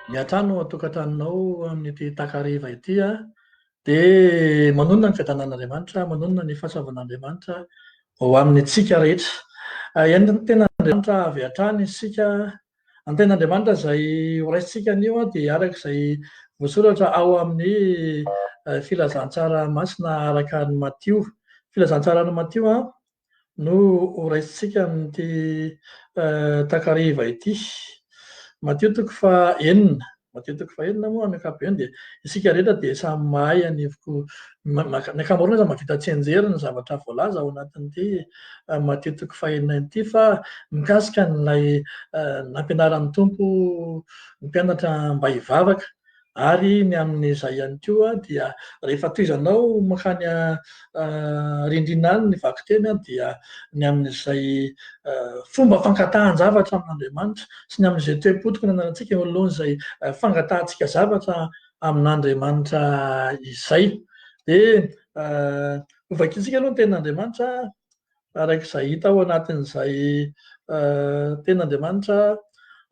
Miantrano ao an-tokantranonao amin'ity takariva ity dia manonona ny fiadanan'Andriamanitra, manonona ny fahasoavan'Andriamanitra ho amintsika rehetra. Entin'ny tenin'Andriamanitra avy hatrany isika. Ny tenin'Andriamanitra izay horaisintsika anio dia araka izay voasoratra ao amin'ny filazantsara masina araka an'i Matio. Filazantsaran'i Matio no horaisintsika amin'ity takariva ity. Matio toko fahenina. Matio toko fahenina moa amin'ny ankapobeny dia isika rehetra dia samy mahay anivoko, ny ankamaroany aza mahavita tsianjery ny zavatra voalaza ao anatin'ity Matio toko fahenina ity fa mikasika an'ilay nampianaran'ny Tompo ny mpianatra mba hivavaka. Ary ny amin'izay ihany koa dia rehefa tohizanao mankany rindrina any ny vakiteny dia ny amin'izay fomba fangatahan-javatra amin'Andriamanitra sy ny amin'izay toe-po tokony hananantsika eo anoloan'izay fangatahantsika zavatra amin'Andriamanitra izay. Dia hovakintsika aloha ny tenin'Andriamanitra araka izay hita ao anatin'izay tenin'Andriamanitra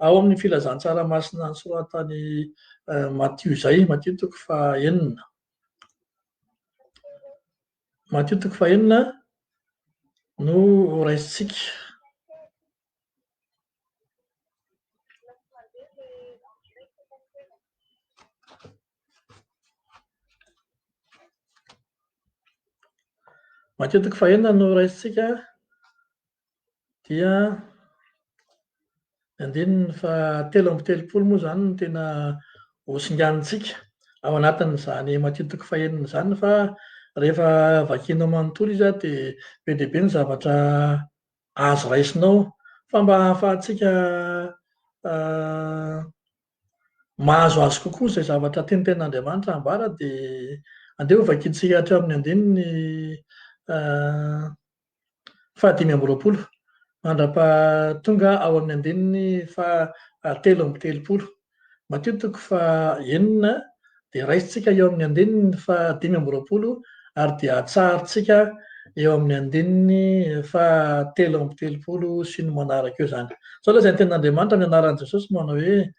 ao amin'ny filazantsara masina nosoratan'i Matio izay, Matio toko fahenina. Matio toko fahenina no horaisintsika. Matio toko fahenina no raisintsika dia ny andininy fahatelo amby telopolo moa izany no tena hosinganintsika ao anatin'izany Matio toko fahenina izany fa rehefa vakianao manontolo izy dia be dia be ny zavatra azo raisina ao fa mba ahafahantsika mahazoazo kokoa izay zavatra tian'ny Tenin'Andriamanitra hambara dia andeha hovakintsika hatreo amin'ny andininy fahadimy amby roapolo mandra-pahatonga ao amin'ny andininy fahatelo amby telopolo. Matio toko fahenina dia raisintsika eo amin'ny andininy fahadimy amby roapolo ary dia atsaharintsika eo amin'ny andininy fahatelo amby telopolo sy ny manaraka eo izany. Izao lazain'ny tenin'Andriamanitra amin'ny anaran'i Jesosy manao hoe,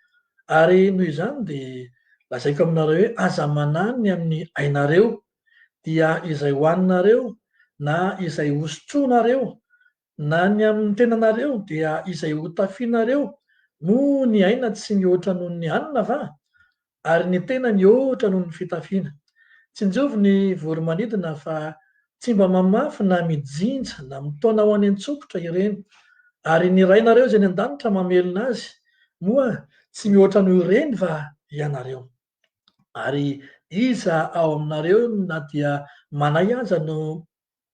Ary noho izany dia lazaiko aminareo hoe aza manahy ny amin'ny ainareo, dia izay hohaninareo na izay hosotroinareo, Na ny amin'ny tenanareo dia izay hotafianareo, moa ny aina tsy mihoatra noho ny hanina va? Ary ny tena mihoatra noho ny fitafiana. Tsinjovy ny voro-manidina fa tsy mba mamafy na mijinja na mitaona ho any an-tsokotra ireny, ary ny Rainareo izay any an-danitra mamelona azy, moa tsy mihoatra noho ireny va ianareo? Ary iza ao aminareo na dia manahy aza no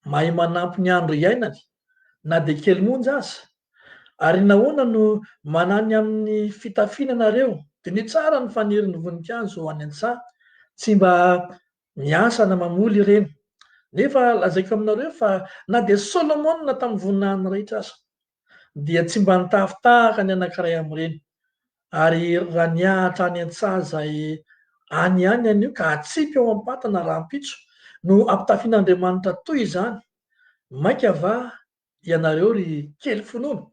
mahay manampy ny andro iainany, na dia kely monja aza? Ary nahoana no manahy ny amin'ny fitafiana ianareo? Diniho tsara ny fanirin'ny voninkazo any an-tsaha, tsy mba miasa na mamoly ireny. Nefa lazaiko aminareo fa na dia Solomona tamin'ny voninahiny rehetra aza, dia tsy mba nitafy tahaka ny anankiray amin'ireny. Ary raha niahatra any an-tsaha izay any ihany anio ka atsipy ao am-patana rahampitso no ampitafian'Andriamanitra toy izany, mainka va ianareo ry kely finoana?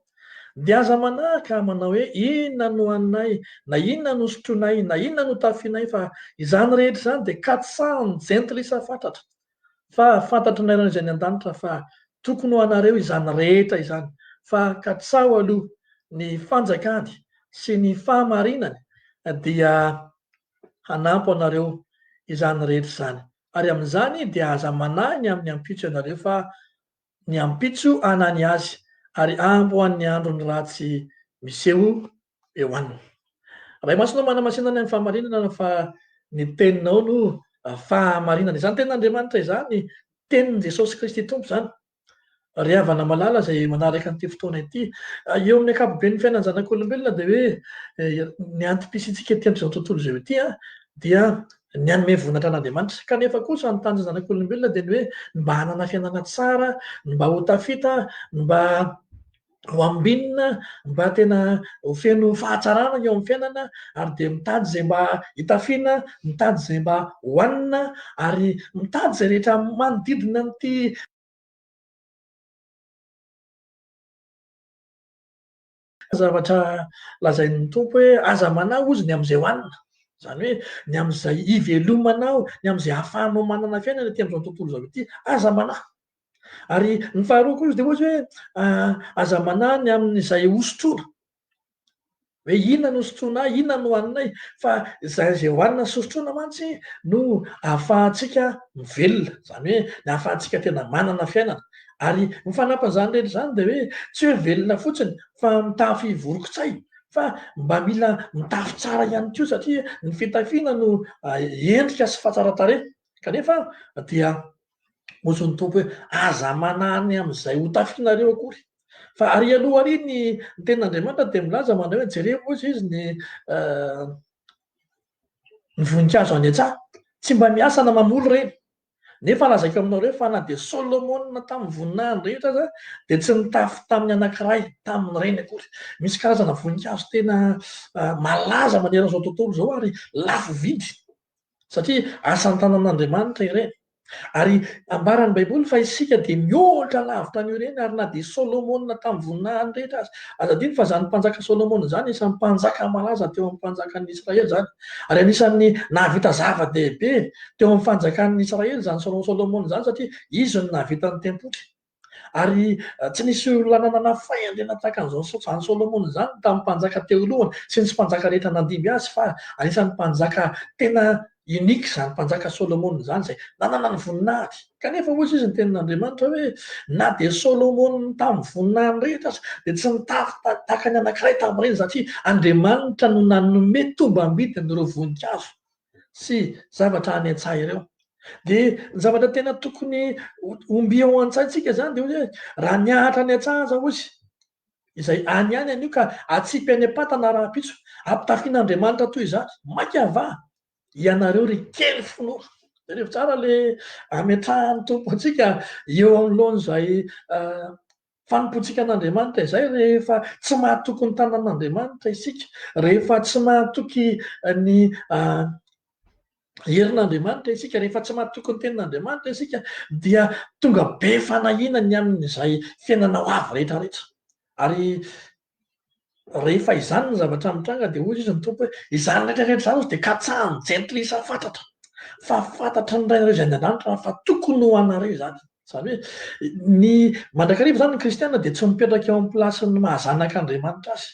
Dia aza manahy ka manao hoe, Inona no haninay, na inona no sotroinay, na inona no tafianay, fa izany rehetra izany dia katsahin'ny jentilisa fatratra. Fa fantatry ny Rainareo izay any an-danitra fa tokony ho anareo izany rehetra izany, fa katsaho aloha ny fanjakany sy ny fahamarinany, dia hanampy anareo izany rehetra izany. Ary amin'izany dia aza manahy ny amin'ny ampitso ianareo, fa ny ampitso hanany azy, ary ampy ho an'ny andro ny ratsy miseho eo aminy. Ray Masina ô, manamasina ny amin'ny fahamarinana fa ny teninao no fahamarinana. Izany tenin'Andriamanitra izany, tenin'i Jesosy Kristy Tompo izany. Ry havana malala izay manaraka an'ity fotoana ity, eo amin'ny ankapoben'ny fiainan'ny zanak'olombelona dia hoe ny antom-pisiantsika ety amin'izao tontolo izao ity dia ny hanome voninahitra an'Andriamanitra. Kanefa kosa ny tanjon'ny zanak'olombelona dia ny hoe ny mba hanana fiainana tsara, ny mba ho tafita, ny mba ho ambinina, mba tena ho feno fahatsarana eo amin'ny fiainana ary dia mitady izay mba hitafiana, mitady izay mba hohanina ary mitady izay rehetra manodidina an'ity Zavatra lazain'ny Tompo hoe aza manahy hozy ny amin'izay hohanina. Izany hoe ny amin'izay hivelomanao, ny amin'izay ahafahanao manana fiainana ety amin'izao tontolo izao ity, aza manahy. Ary ny faharoa koa izy dia hozy hoe aza manahy ny amin'izay hosotroina. Hoe inona no sotroinay, inona no hohaninay, fa izay izay hohanina sy sotroina mantsy no ahafahantsika mivelona, izany hoe ny ahafahantsika tena manana fiainana. Ary ny fanampin'izany rehetra izany dia hoe tsy hoe velona fotsiny fa mitafy vorokotsay fa mba mila mitafy tsara ihany koa satria ny fitafiana no endrika sy fahatsaran-tarehy. Kanefa dia hozy ny Tompo hoe aza manahy ny amin'izay hotafianareo akory. Fa ary aloha ary ny tenin'Andriamanitra dia milaza manao hoe jereo hozy izy ny ny voninkazo any an-tsaha, tsy mba miasa na mamoly ireny. Nefa lazaiko aminareo fa na dia Solomona tamin'ny voninahiny rehetra aza dia tsy nitafy tamin'ny anankiray tamin'ireny akory. Misy karazana voninkazo tena malaza manerana izao tontolo izao ary lafo vidy. Satria asan-tanan'Andriamanitra ireny. Ary ambaran'ny Baiboly fa isika dia mihoatra lavitra an'io ireny, ary na dia Solomona tamin'ny voninahiny rehetra aza. Aza adino fa izany mpanjaka Solomona izany isan'ny mpanjaka malaza teo amin'ny mpanjakan'ny Israely izany. Ary anisan'ny nahavita zava-dehibe teo amin'ny fanjakan'ny Israely izany Solomona izany satria izy no nahavita ny tempoly. Ary tsy nisy olona nanana fahendrena tahaka an'izao izany Solomona izany tamin'ny mpanjaka teo alohany sy ny mpanjaka rehetra nandimby azy fa anisan'ny mpanjaka tena unique izany mpanjaka Solomona izany izay nanana ny voninahiny. Kanefa hoy izy ny tenin'Andriamanitra hoe na dia Solomona tamin'ny voninahiny rehetra aza dia tsy nitafy tahaka ny anankiray tamin'ireny satria Andriamanitra no nanome tombam-bidin'ireo voninkazo sy zavatra any an-tsaha ireo. Dia ny zavatra tena tokony omby ao an-tsaintsika izany dia hoe raha niahatra any an-tsaha aza hozy, izay any ihany anio ka atsipy any am-patana rahampitso, ampitafian'Andriamanitra toy izany, mainka va ianareo ry kely finoana. Jereo tsara le ametrahan'ny Tompo antsika eo anoloan'izay Fanompoantsika an'Andriamanitra izay rehefa tsy mahatoky ny tanan'Andriamanitra isika, rehefa tsy mahatoky ny herin'Andriamanitra isika, rehefa tsy mahatoky ny tenin'Andriamanitra isika dia tonga be fanahiana ny amin'izay fiainana ho avy rehetra rehetra. Ary Rehefa izany ny zavatra mitranga dia hoy izy ny Tompo hoe, izany rehetra rehetra izany hozy dia katsahan'ny jentilisa fatratra, fa fantatry ny Rainareo izay any an-danitra fa tokony ho anareo izany. Izany hoe, ny mandrakariva izany ny kristiana dia tsy mipetraka eo amin'ny plasin'ny maha zanak'Andriamanitra azy,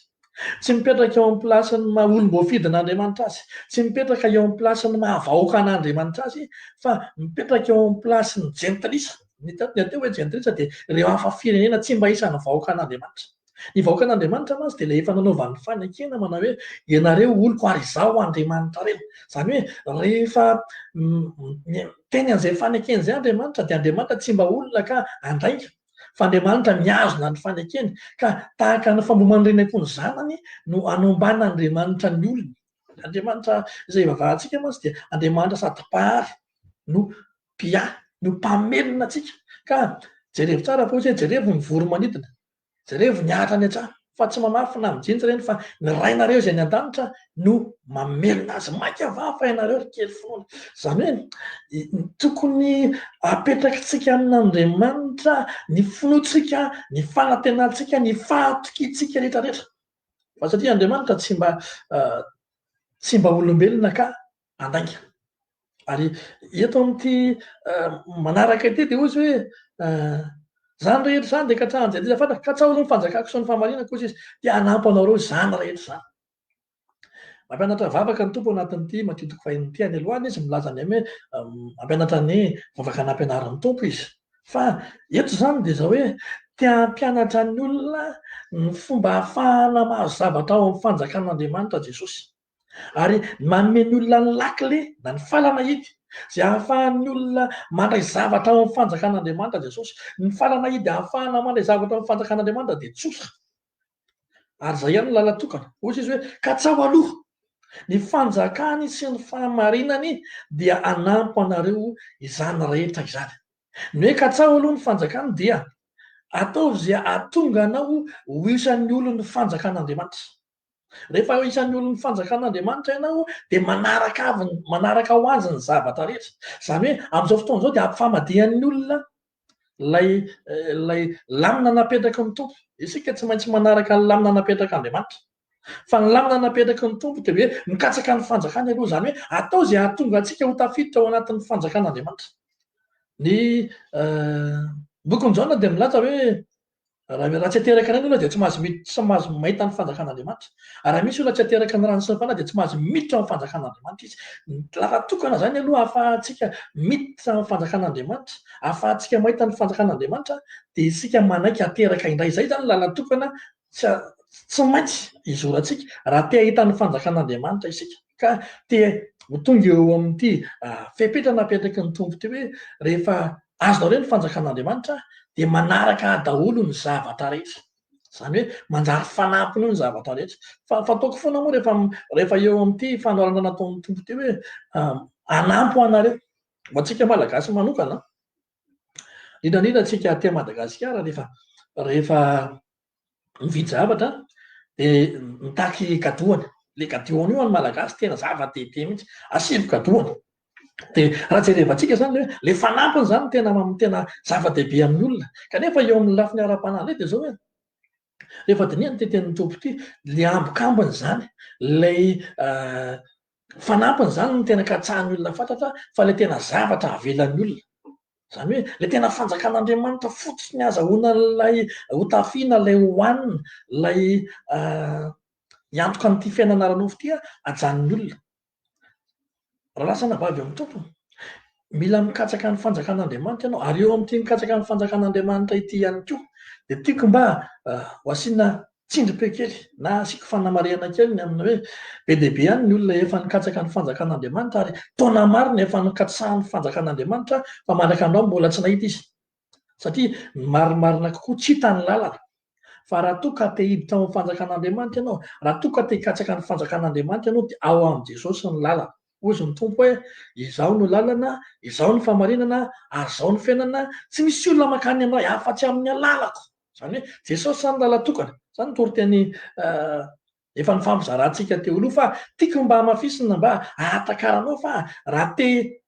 tsy mipetraka eo amin'ny plasin'ny maha olom-boafidin'Andriamanitra azy, tsy mipetraka eo amin'ny plasin'ny maha vahoakan'Andriamanitra azy fa mipetraka eo amin'ny plasin'ny jentilisa. Ny atao hoe jentilisa dia ireo hafa firenena tsy mba isan'ny vahoakan'Andriamanitra. Ny vahoakan'Andriamanitra mantsy dia ilay efa nanaovany fanekena manao hoe, Ianareo oloko ary Izaho Andriamanitrareo. Izany hoe rehefa miteny an'izay fanekena izay Andriamanitra dia Andriamanitra tsy mba olona ka handainga fa Andriamanitra mihazona ny fanekeny ka tahaka ny famboman'ny reny akoho ny zanany no anomban'Andriamanitra ny olony. Andriamanitra izay ivavahantsika mantsy dia Andriamanitra sady Mpahary no Mpiahy no Mpamelona antsika. Ka jerevo tsara fa hoy izy hoe jerevo ny voro-manidina. Jerevo ny ahitra any an-tsaha, fa tsy mamafy na mijinja ireny, fa ny Rainareo izay any an-danitra no mamelona azy. Mainka va fa ianareo ry kely finoana? Izany hoe, tokony apetrakitsika amin'Andriamanitra ny finoantsika, ny fanantenantsika, ny fahatokiantsika rehetra rehetra. Fa satria Andriamanitra tsy mba tsy mba olombelona ka handainga. Ary eto amin'ity manaraka ity dia hoy izy hoe, Izany rehetra izany dia katsahan'i Jentilisa fantatra, katsaho aloha ny fanjakako sy ny fahamarinako, hoy izy, dia hanampy anareo izany rehetra izany. Mampianatra vavaka ny Tompo anatin'ity Matio toko fahenina ity. Any aloha any izy milaza ny hoe mampianatra ny vavaka nampianarin'ny Tompo izy. Fa eto izany dia izao hoe te hampianatra ny olona ny fomba ahafahana mahazo zavatra ao amin'ny fanjakan'Andriamanitra Jesosy. Ary manome ny olona ny lakile na ny falanahidy izay ahafahan'ny olona mandray zavatra ao amin'ny fanjakan'Andriamanitra Jesosy. Ny falanahidy ahafahana mandray zavatra ao amin'ny fanjakan'Andriamanitra dia tsotra. Ary izay ihany no lalan-tokana. Hoy izy hoe, katsaho aloha ny fanjakany sy ny fahamarinany dia hanampy anareo izany rehetra izany. Ny hoe katsaho aloha ny fanjakany dia ataovy izay hahatonga anao ho isan'ny olon'ny fanjakan'Andriamanitra. Rehefa isan'ny olon'ny fanjakan'Andriamanitra ianao dia manaraka avy ny, manaraka ho azy ny zavatra rehetra. Izany hoe amin'izao fotoana izao dia ampifamadihan'ny olona Ilay ilay lamina napetraky ny Tompo. Isika tsy maintsy manaraka ny lamina napetrak'Andriamanitra. Fa ny lamina napetraky ny Tompo dia hoe mikatsaka ny fanjakany aloha, izany hoe atao izay hahatonga antsika ho tafiditra ao anatin'ny fanjakan'Andriamanitra. Ny bokin'i Jaona dia milaza hoe raha tsy ateraka indray ny olona dia tsy mahazo miditra, tsy mahazo mahita ny fanjakan'Andriamanitra. Ary raha misy olona tsy ateraka ny rano sy ny fanahy dia tsy mahazo miditra ao amin'ny fanjakan'Andriamanitra izy. Ny lala-tokana izany aloha ahafahantsika miditra amin'ny fanjakan'Andriamanitra, ahafahantsika mahita ny fanjakan'Andriamanitra dia isika manaiky ateraka indray. Izay izany ny lala-tokana tsy tsy maintsy izorantsika raha te hahita ny fanjakan'Andriamanitra isika ka te ho tonga eo amin'ity fepetra napetraky ny Tompo ity hoe rehefa azonareo ny fanjakan'Andriamanitra dia manaraka ahy daholo ny zavatra rehetra. Izany hoe manjary fanampiny eo ny zavatra rehetra. Fa fataoko foana moa rehefa rehefa eo amin'ity fanoharana nataon'ny Tompo ity hoe hanampy ho anareo. Ho antsika Malagasy manokana, indrindra indrindra antsika aty Madagasikara rehefa rehefa mividy zavatra dia mitaky kadoana. Ilay kadoana io ho an'ny Malagasy tena zava-dehibe mihitsy. Asivo kadoana. Dia raha jerevantsika izany ilay hoe ilay fanampiny izany no tena tena zava-dehibe amin'ny olona. Kanefa eo amin'ny lafiny ara-panahy indray dia izao hoe, rehefa dinihana ity tenin'ny Tompo ity, ilay ambokambony izany, ilay fanampiny izany no tena katsahan'ny olona fatratra fa ilay tena zavatra avelan'ny olona. Izany hoe ilay tena fanjakan'Andriamanitra fotsiny azahoana an'ilay hotafiana, ilay hohanina, ilay hiantoka an'ity fiainana ara-nofo ity ajanon'ny olona. Raha lasa anabavy eo amin'ny Tompo, mila mikatsaka ny fanjakan'Andriamanitra ianao, ary eo amin'ity mikatsaka ny fanjakan'Andriamanitra ity ihany koa dia tiako mba ho asiana tsindrim-peo kely na asiako fanamarihana kely ny amin'ny hoe be dia be ihany ny olona efa nikatsaka ny fanjakan'Andriamanitra ary taona maro no efa nikatsahany ny fanjakan'Andriamanitra fa mandraka androany mbola tsy nahita izy. Satria ny marimarina kokoa tsy hita ny lalana. Fa raha toa ka te hiditra ao amin'ny fanjakan'Andriamanitra ianao, raha toa ka te hikatsaka ny fanjakan'Andriamanitra ianao dia ao amin'i Jesosy ny lalana. Hozy ny Tompo hoe, Izaho no lalana, Izaho no fahamarinana, ary Izaho no fiainana, tsy misy olona mankany amin'ny Ray afa-tsy amin'ny alalako. Izany hoe Jesosy izany lala-tokana. Izany ny toriteny efa nifampizarantsika teo aloha fa tiako mba hamafisina mba hahatakaranao fa raha te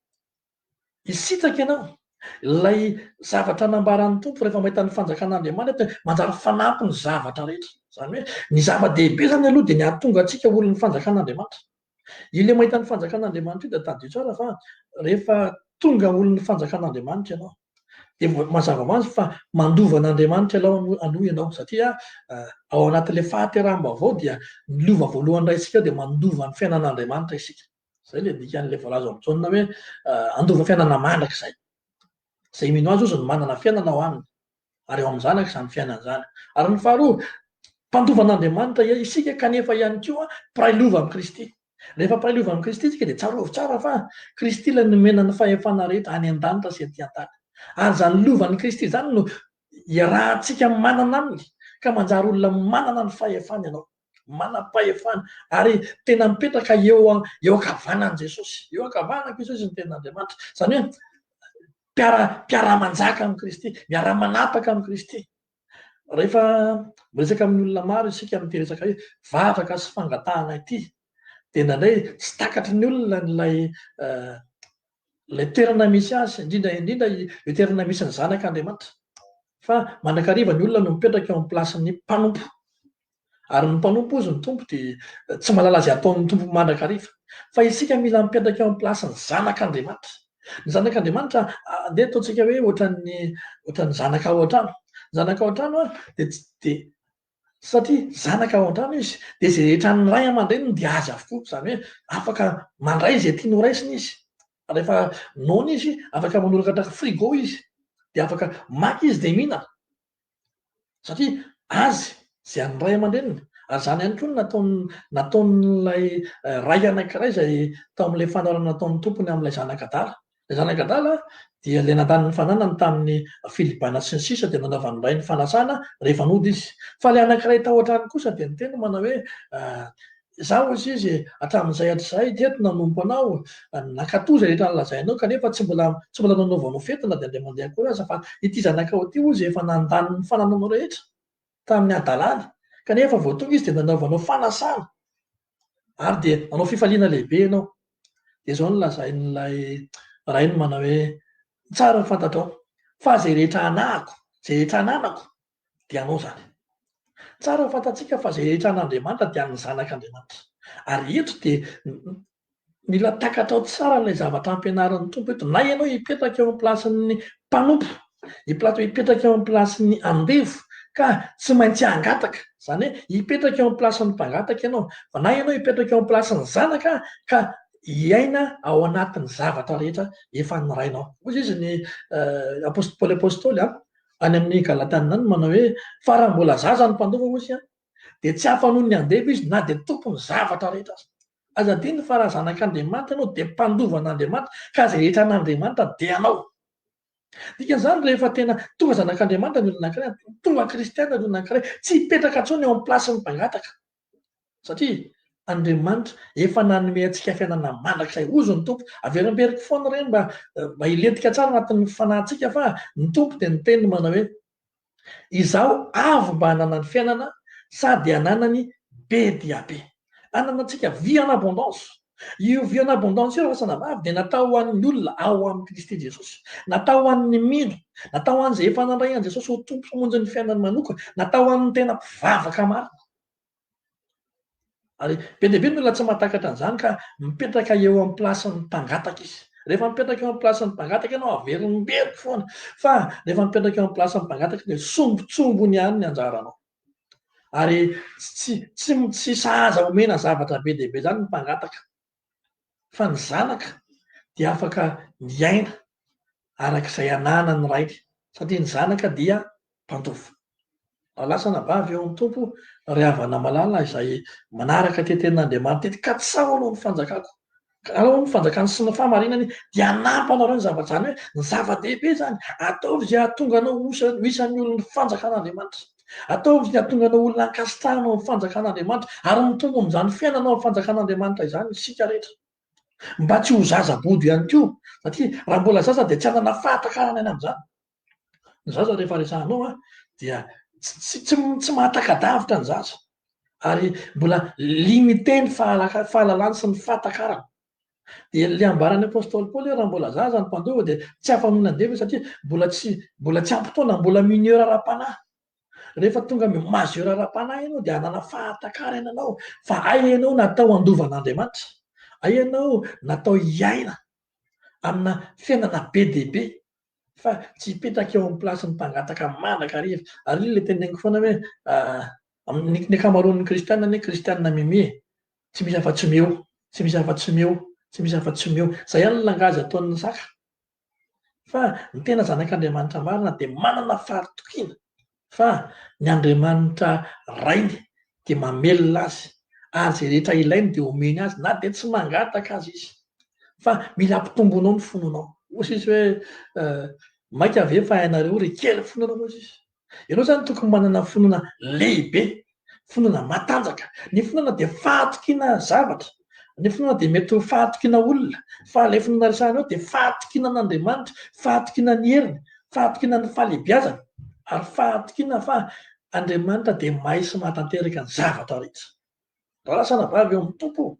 Hisitraka ianao. Ilay zavatra nambaran'ny Tompo rehefa mahita ny fanjakan'Andriamanitra dia manjary fanampy ny zavatra rehetra. Izany hoe ny zava-dehibe izany aloha dia ny hahatonga antsika ho olon'ny fanjakan'Andriamanitra. Io ilay mahita ny fanjakan'Andriamanitra io dia tadidio tsara fa rehefa tonga olon'ny fanjakan'Andriamanitra ianao dia mazava ho azy fa mandova an'Andriamanitra aloha aloha ianao satria ao anatin'ilay fahateraham-baovao dia ny lova voalohany raisintsika dia mandova ny fiainan'Andriamanitra isika. Izay ilay dikan'ilay voalaza ao amin'ny Jaona hoe handova fiainana mandrakizay. Izay mino azy hozy no manana fiainana ao aminy, ary ao amin'ny Zanaka izany fiainana izany. Ary ny faharoa, mpandova an'Andriamanitra isika kanefa ihany koa mpiray lova amin'i Kristy. Rehefa mpiray lova amin'i Kristy isika dia tsarovy tsara fa Kristy ilay nomena ny fahefana rehetra any an-danitra sy ety an-tany. Ary izany lovan'i Kristy izany no iarahantsika manana aminy ka manjary olona manana ny fahefana ianao. manam-pahefana ary tena mipetraka eo eo ankavanan'i Jesosy. Eo ankavanan'i Jesosy ny tenin'Andriamanitra. Izany hoe mpiara mpiara-manjaka amin'i Kristy, miara-manapaka amin'i Kristy. Rehefa miresaka amin'ny olona maro isika amin'ity resaka hoe vavaka sy fangatahana ity, dia indraindray tsy takatry ny olona ilay ilay toerana misy azy, indrindra indrindra io toerana misy ny zanak'Andriamanitra. Fa mandrakariva ny olona no mipetraka eo amin'ny plasin'ny mpanompo. Ary ny mpanompo hozy ny Tompo dia tsy mahalala izay ataon'ny Tompo mandrakariva. Fa isika mila mipetraka eo amin'ny plasin'ny zanak'Andriamanitra. Ny zanak'Andriamanitra, andeha ataontsika hoe ohatran'ny ohatran'ny zanaka ao an-trano. Ny zanaka ao an-trano dia tsy dia satria zanaka ao an-trano izy dia izay rehetra an'ny ray aman-dreniny dia azy avokoa. Izany hoe afaka mandray izay tiany horaisina izy. Rehefa noana izy, afaka manoratra frigo izy, dia afaka maka izy dia mihinana. Satria azy izay an'ny ray aman-dreniny. Ary izany ihany koa no nataon'ny nataon'ilay ray anankiray izay tao amin'ilay fanoharana nataon'ny tompony amin'ilay zanak'adala. Ilay zanak'adala dia ilay nandany ny fananany tamin'ny filibana sy ny sisa dia nanaovan'ny rainy fanasana rehefa nody izy. Fa ilay anankiray tao an-trano kosa dia niteny manao hoe Izaho, hoy izy, hatramin'izay hatrizay teto nanompo anao, nankatò izay rehetra nolazainao, kanefa tsy mbola tsy mbola nanaovanao fety na dia indray mandeha akory aza, fa ity zanakao ity, hoy izy, efa nandany ny fanananao rehetra tamin'ny hadalany, kanefa vao tonga izy dia nanaovanao fanasana, ary dia nanao fifaliana lehibe ianao. Dia izao no lazain'ilay rainy manao hoe, Tsara ny fantatrao. Fa izay rehetra anahako, izay rehetra ananako, dia anao izany. Tsara ho fantatsika fa izay rehetra an'Andriamanitra dia an'ny zanak'Andriamanitra. Ary eto dia mila takatrao tsara ilay zavatra ampianarin'ny Tompo eto. Na ianao hipetraka eo amin'ny plasin'ny mpanompo, hipetraka eo amin'ny plasin'ny andevo, ka tsy maintsy hangataka. Izany hoe hipetraka eo amin'ny plasin'ny mpangataka ianao. Fa na ianao hipetraka eo amin'ny plasin'ny zanaka ka hiaina ao anatin'ny zavatra rehetra efa nirainao. Hoy izy ny Paoly Apostoly any amin'ny Galatiana any manao hoe fa raha mbola zaza ny mpandova hoy izy dia tsy afa-noho ny andevo izy na dia tompon'ny zavatra rehetra aza. Aza adino fa raha zanak'Andriamanitra ianao dia mpandova an'Andriamanitra ka izay rehetra an'Andriamanitra dia anao. Dikan'izany rehefa tena tonga zanak'Andriamanitra ny olona anankiray, tonga kristiana ny olona anankiray, tsy hipetraka intsony eo amin'ny plasin'ny mpangataka. Satria Andriamanitra efa nanome antsika fiainana mandrakizay. Hozy ny Tompo, averimberiko foana ireny mba mba hilentika tsara anatin'ny fanahintsika fa ny Tompo dia niteny manao hoe, Izaho avy mba hananany fiainana sady hananany be dia be. Hananantsika vie en abondance. Io vie en abondance io ry ranabavy dia natao ho an'ny olona ao amin'i Kristy Jesosy. Natao ho an'ny mino. Natao ho an'izay efa nandray an'i Jesosy ho Tompo sy Mpamonjy ny fiainany manokana. Natao ho an'ny tena mpivavaka marina. Ary be dia be ny olona tsy mahatakatra an'izany ka mipetraka eo amin'ny plasin'ny mpangataka izy. Rehefa mipetraka eo amin'ny plasin'ny mpangataka ianao averimberiko foana fa rehefa mipetraka eo amin'ny plasin'ny mpangataka dia sombintsombiny ihany ny anjaranao. Ary tsy tsy tsy sahaza omena zavatra be dia be izany ny mpangataka. Fa ny zanaka dia afaka miaina araka izay ananan'ny rainy satria ny zanaka dia mpandova. Raha lasa anabavy eo amin'ny Tompo, ry havana malala izay manaraka ity tenin'Andriamanitra ity, katsaho aloha ny fanjakako, aloha ny fanjakany sy ny fahamarinany, dia hanampy anareo ny zavatra izany hoe ny zava-dehibe izany, ataovy izay hahatonga anao ho isan'ny olon'ny fanjakan'Andriamanitra. Ataovy izay hahatonga anao olona ankasitrahana ao amin'ny fanjakan'Andriamanitra, ary mitombo amin'izany fiainana ao amin'ny fanjakan'Andriamanitra izany isika rehetra. Mba tsy ho zaza bodo ihany koa, satria raha mbola zaza dia tsy hanana fahatakarana ny amin'izany. Ny zaza rehefa resahanao an, dia tsy tsy tsy mahataka-davitra ny zaza. Ary mbola limité ny fahalalany sy ny fahatakarany. Dia ilay ambaran'ny apostoly Paoly hoe raha mbola zaza ny mpandova dia tsy afa-noana andevo izy satria mbola tsy mbola tsy ampy taona, mbola mineur ara-panahy. Rehefa tonga majeur ara-panahy ianao dia hanana fahatakarana ianao fa hay ianao natao handova an'Andriamanitra. Hay ianao natao hiaina amina fiainana be dia be. Fa tsy hipetraka eo amin'ny plasin'ny mpangataka mandrakariva. Ary iny ilay teneniko foana hoe ny ankamaroan'ny kristiana anie kristiana mimi e. Tsy misy afa-tsy meo, tsy misy afa-tsy meo, tsy misy afa-tsy meo. Izay ihany ny langage ataon'ny saka. Fa ny tena zanak'Andriamanitra marina dia manana fahatokiana fa ny Andriamanitra Rainy dia mamelona azy ary izay rehetra ilainy dia omeny azy na dia tsy mangataka aza izy. Fa mila ampitomboinao ny finoanao. Hoy izy hoe maika ve fa ianareo ry kely finoana hoy izy. Ianao izany tokony manana finoana lehibe, finoana matanjaka. Ny finoana dia fahatokiana zavatra. Ny finoana dia mety ho fahatokiana olona, fa ilay finoana resahina eo dia fahatokiana an'Andriamanitra, fahatokiana ny heriny, fahatokiana ny fahalehibiazany, ary fahatokiana fa Andriamanitra dia mahay sy mahatanteraka ny zavatra rehetra. Rahalahy sy anabavy eo amin'ny Tompo,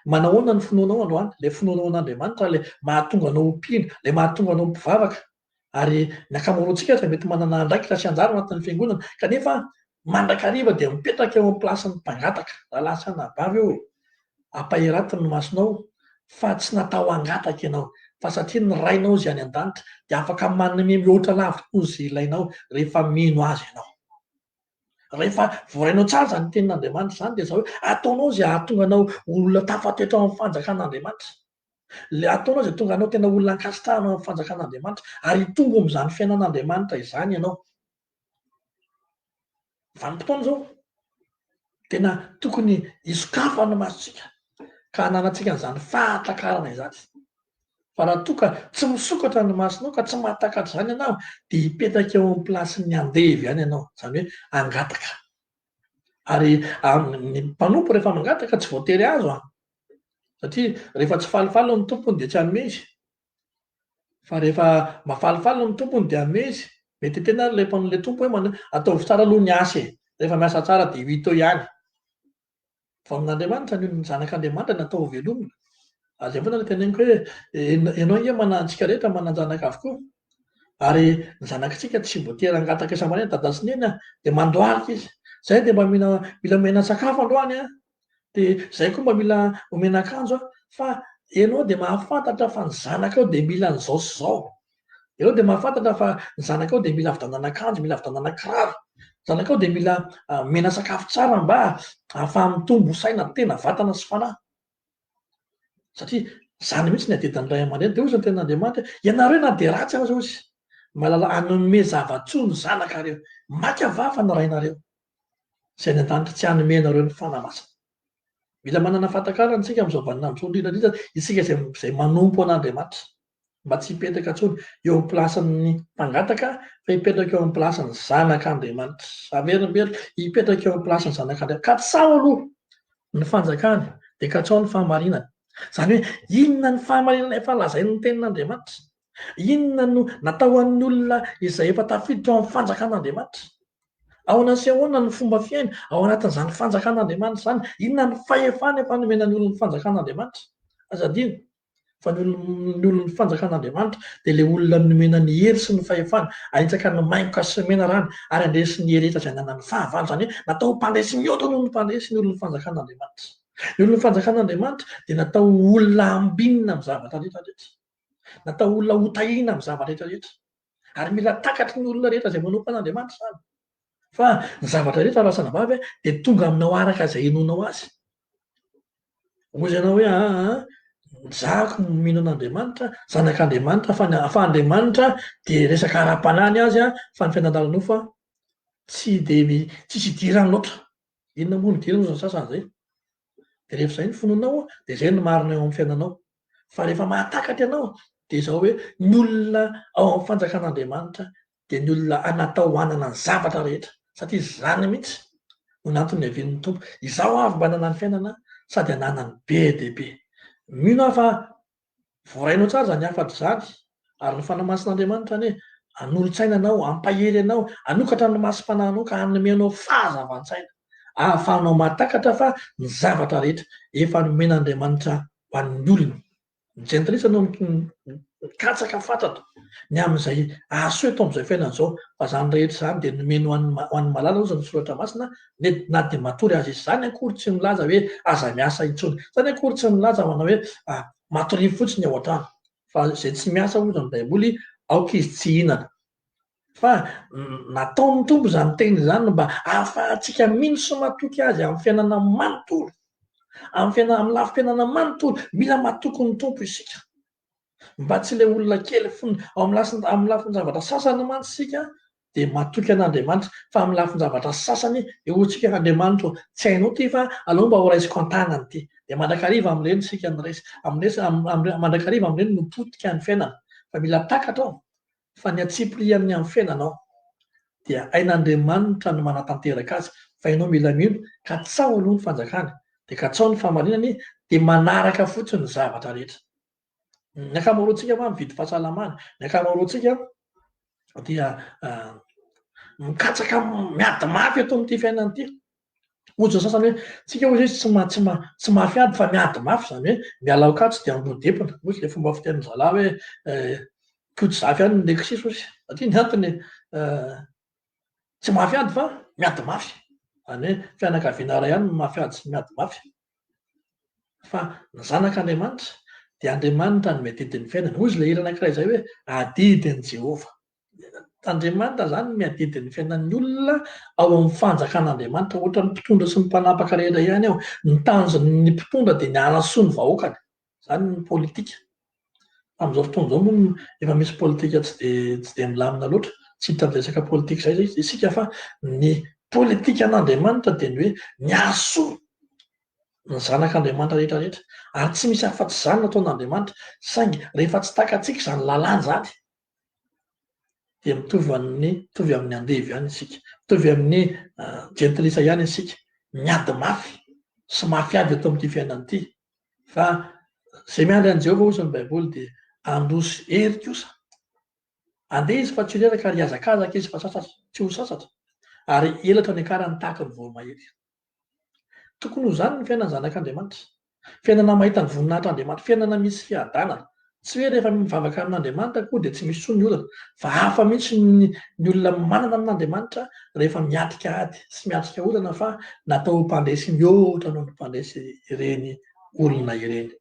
manahoana ny finoanao androany? Ilay finoanao an'Andriamanitra, ilay mahatonga anao ho mpino, ilay mahatonga anao ho mpivavaka. Ary ny ankamaroantsika aza mety manana andraikitra sy anjara ao anatin'ny fiangonana, kanefa mandrakariva dia mipetraka eo amin'ny plasin'ny mpangataka. Rahalahy sy anabavy ô, ampahirato ny masonao fa tsy natao hangataka ianao, fa satria ny Rainao izay any an-danitra dia afaka manome mihoatra lavitra noho izay ilainao rehefa mino Azy ianao. Rehefa voarainao tsara izany tenin'Andriamanitra izany dia izao hoe ataonao izay hahatonga anao ho olona tafatoetra ao amin'ny fanjakan'Andriamanitra. Ilay ataonao izay tonga anao tena olona ankasitrahana ao amin'ny fanjakan'Andriamanitra ary hitombo amin'izany fiainan'Andriamanitra izany ianao. Vanim-potoana izao tena tokony hisokafan'ny masontsika ka hananantsika an'izany fahatakarana izany. Fa raha toa ka tsy misokatra ny masonao ka tsy mahatakatra izany ianao dia hipetraka eo amin'ny plasin'ny andevo ihany ianao, izany hoe hangataka. Ary ny mpanompo rehefa mangataka tsy voatery azo an! Satria rehefa tsy falifaly ny tompony dia tsy hanome izy. Fa rehefa mahafalifaly ny tompony dia hanome izy. Mety hiteny ary ilay tompo hoe ataovy tsara aloha ny asa e! Rehefa miasa tsara dia ho hita eo ihany. Vao amin'Andriamanitra ny olona, ny zanak'Andriamanitra natao ho velomina. Ary izay foana no teneniko hoe ianao ange manan-tsika rehetra manan-janaka avokoa. Ary ny zanakitsika tsy voatery hangataka isa-maraina dada sy neny a, dia mandohalika izy. Zay dia mba mila mila omena sakafo androany a, dia zay koa mba mila omena akanjo a, fa ianao dia mahafantatra fa ny zanakao dia mila an'izao sy izao. Ianao dia mahafantatra fa ny zanakao dia mila vidianana akanjo, mila vidianana kiraro. Ny zanakao dia mila omena sakafo tsara mba ahafahany mitombo saina, tena, vatana sy fanahy. Satria izany mihitsy ny adidin'ny ray aman-dreny. Dia hoy ny tenin'Andriamanitra hoe, ianareo na dia ratsy aza hozy, mahalala hanome zava-tsoa ny zanakareo. Maika va fa ny Rainareo izay any an-danitra tsy hanome anareo ny Fanahy Masina? Mila manana fahatakarana isika amin'izao vaninandro izao, indrindra indrindra isika izay izay manompo an'Andriamanitra. Mba tsy hipetraka intsony eo amin'ny plasin'ny mpangataka fa hipetraka eo amin'ny plasin'ny zanak'Andriamanitra. Averimberiko, hipetraka eo amin'ny plasin'ny zanak'Andriamanitra. Katsaho aloha ny fanjakany, dia katsaho ny fahamarinany. Izany hoe inona ny fahamarinana efa lazain'ny tenin'Andriamanitra? Inona no natao ho an'ny olona izay efa tafiditra ao amin'ny fanjakan'Andriamanitra? Ahoana sy ahoana ny fomba fiaina ao anatin'izany fanjakan'Andriamanitra izany? Inona ny fahefana efa nomena ny olon'ny fanjakan'Andriamanitra? Aza adino fa ny olon ny olon'ny fanjakan'Andriamanitra dia ilay olona nomena ny hery sy ny fahefana ahitsaka ny maingoka sy ny menarana ary handresy ny hery rehetra izay ananan'ny fahavalo, izany hoe natao ho mpandresy mihoatra noho ny mpandresy ny olon'ny fanjakan'Andriamanitra. Ny olon'ny fanjakan'Andriamanitra dia natao ho olona ambinina amin'ny zavatra rehetra rehetra. Natao ho olona hotahiana amin'ny zavatra rehetra rehetra. Ary mila takatry ny olona rehetra izay manompo an'Andriamanitra izany. Fa ny zavatra rehetra raha sanabavy dia tonga aminao araka izay inoanao azy. Hoy ianao hoe aa zako mino an'Andriamanitra, zanak'Andriamanitra fa ny fa Andriamanitra dia resaka ara-panahy ny azy fa ny fiainana ara-nofo tsy dia tsisy idirany loatra. Inona moa no idirany hozy ny sasany izay. Dia rehefa izay ny finoanao dia izay no marina eo amin'ny fiainanao. Fa rehefa mahatakatra ianao dia izao hoe ny olona ao amin'ny fanjakan'Andriamanitra dia ny olona natao hanana ny zavatra rehetra satria izany mihitsy no nantony niavian'ny Tompo. Izaho avy mba hanana ny fiainana sady hananany be dia be. Mino aho fa Voarainao tsara izany hafatra izany, ary ny Fanahy Masin'Andriamanitra anie hanolo-tsaina anao, hampahery anao, hanokatra ny masom-panahinao ka hanome anao fahazavan-tsaina, ahafahanao mahatakatra fa ny zavatra rehetra efa nomen'Andriamanitra ho an'ny olony. Ny jentilisa no mikatsaka fatratra ny amin'izay hahasoa eto amin'izao fiainana izao, fa izany rehetra izany dia nomeny ho an'ny ho an'ny malala hozy ny Soratra Masina, na dia matory aza izy. Izany akory tsy milaza hoe aza miasa intsony. Izany akory tsy milaza manao hoe matoria fotsiny ao an-trano. Fa izay tsy miasa hozy ny Baiboly, aoka izy tsy hihinana. Fa nataon'ny Tompo izany teny izany mba hahafahantsika mino sy matoky Azy amin'ny fiainana manontolo. Amin'ny fiainana, amin'ny lafim-piainana manontolo. Mila matoky ny Tompo isika. Mba tsy ilay olona kely fony. Ao amin'ny lafiny amin'ny lafin-javatra sasany mantsy isika dia matoky an'Andriamanitra, fa amin'ny lafin-javatra sasany dia hoy isika Andriamanitra ô, tsy hainao ity fa aleo mba horaisiko an-tanana ity. Dia mandrakariva amin'ireny isika no resy, amin'ireny amin'ireny mandrakariva amin'ireny no potika ny fiainana. Fa mila takatra ao fa ny antsipirian'ny amin'ny fiainanao dia hain'Andriamanitra ny manatanteraka azy fa ianao mila mino, katsaho aloha ny fanjakany, dia katsaho ny fahamarinany dia manaraka fotsiny ny zavatra rehetra. Ny ankamaroantsika ma mividy fahasalamana, ny ankamaroantsika dia mikatsaka miady mafy eto amin'ity fiainana ity. Hoy ny sasany hoe, tsika hozy izy tsy tsy tsy mafy ady fa miady mafy, izany hoe miala ao Ankatso dia Ambodepona. Hoy ilay fomba fitenin'ny zalahy hoe koto zafy ihany ny Lexis hozy. Satria ny antony tsy mafy ady fa miady mafy. Izany hoe fianakaviana iray ihany no mafy ady sy miady mafy. Fa ny zanak'Andriamanitra dia Andriamanitra no miadidy ny fiainany. Hoy izy ilay hira anankiray izay hoe adidin'i Jehovah. Andriamanitra izany no miadidy ny fiainan'ny olona ao amin'ny fanjakan'Andriamanitra. Ohatran'ny mpitondra sy ny mpanapaka rehetra ihany io. Ny tanjon'ny mpitondra dia ny hanasoa ny vahoakany. Izany ny politika. Amin'izao fotoana izao moa efa misy politika tsy dia tsy dia milamina loatra. Tsy hiditra amin'ny resaka politika izay isika fa ny politikan'Andriamanitra dia ny hoe ny hahasoa ny zanak'Andriamanitra rehetra rehetra. Ary tsy misy afa-tsy izany nataon'Andriamanitra. Saingy rehefa tsy takatsika izany lalàna izany dia mitovy amin'ny mitovy amin'ny andevo ihany isika. Mitovy amin'ny jentilisa ihany isika. Miady mafy sy mafy ady eto amin'ity fiainana ity. Fa izay miandry an'i Jehovah, hozy ny Baiboly, dia handroso hery kosa. Handeha izy fa tsy ho reraka ary hihazakazaka izy fa sasatra, tsy ho sasatra, ary helatra niakarany tahaka ny voromahery. Tokony ho izany ny fiainan'ny zanak'Andriamanitra. Fiainana mahita ny voninahitr'Andriamanitra, fiainana misy fiadanana. Tsy hoe rehefa mivavaka amin'Andriamanitra akory dia tsy misy intsony ny olana, fa hafa mihitsy ny ny olona manana amin'Andriamanitra rehefa miatrika ady sy miatrika olana fa natao ho mpandresy mihoatra noho ny mpandresy ireny olona ireny.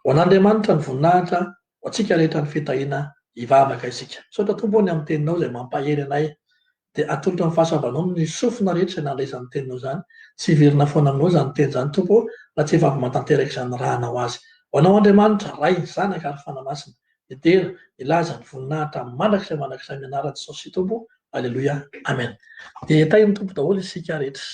Ho an'Andriamanitra ny voninahitra, ho antsika rehetra ny fitahiana, hivavaka isika. Misaotra Tompo ô ny amin'ny teninao izay mampahery anay Dia atolotra ny fahasoavanao ny sofina rehetra izay nandre izany teninao izany. Tsy hiverina foana aminao izany teny izany, Tompo ô, raha tsy efa avy mahatanteraka izany nirahanao azy. Ho Anao Andriamanitra, Ray, Zanaka ary Fanahy Masina, ny dera, ny laza, ny voninahitra mandrakizay mandrakizay amin'ny anaran'i Jesosy Tompo. Aleloia. Amen. Dia tahin'ny Tompo daholo isika rehetra.